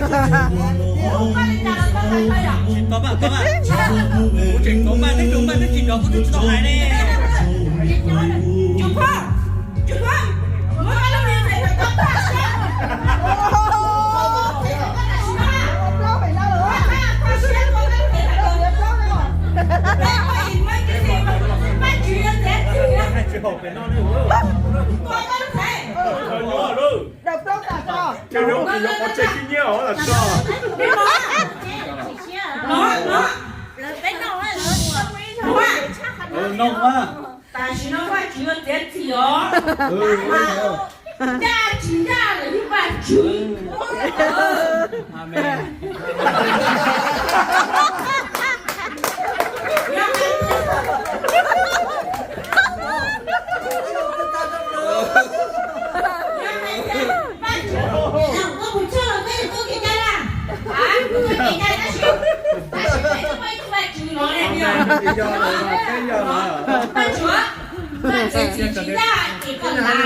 Tsis tau mas, tau mas. Kuv tseem tau mas, neb tau mas, neb tsis nrov kuv twb tsis tau hais ne. Daws plaub tas tso. Ces yuav qhov tsev sib nyiab os los tso. Tam sim no Vajtswv yuav txiav txim os. Ncaj tsis ncaj los yog Vajtswv. Vajtswv, Vajtswv txiav txim ncaj ces koj lav.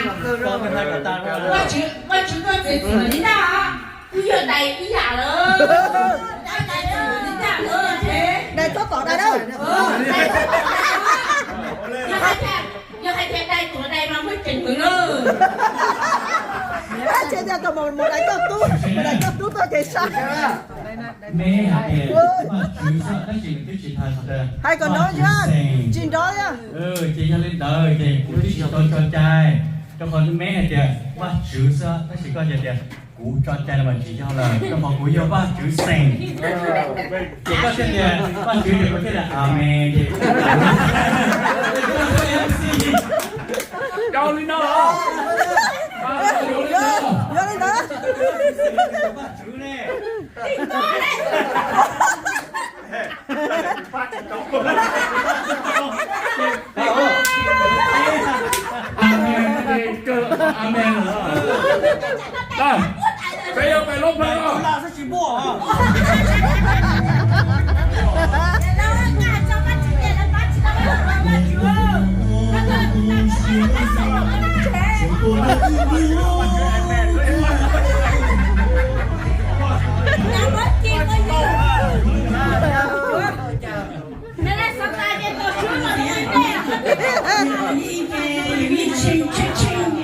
Vajtswv, Vajtswv koj txiav txim li ntag, twb yog dais ib yam lawm. Dais txhob tom dais na. Yog hais tias dais tuav dais mas muaj tseem heev na. Tab sis tias tus mus dais coj tub, mus dais coj tub tuaj ces sab. Neb hais tias Vajtswv xwb tab sis nws twb tsis hais qhov tias hais kom nrov, Vajtswv xeem, tsis nrov li. Ces yog li ntawd ces kuv twb tsis tau tso cai, rau qhov neb hais tias Vajtswv xwb tab sis koj hais tias kuv tso cai los mas tsis yog lawm, rau qhov kuv yog Vajtswv xeem. Ces koj thiaj tias Vajtswv ces kuv thiaj tias amen ces. Yog li no. Yog li ntawd. Amen, amen. Peb yuav pem lub plawv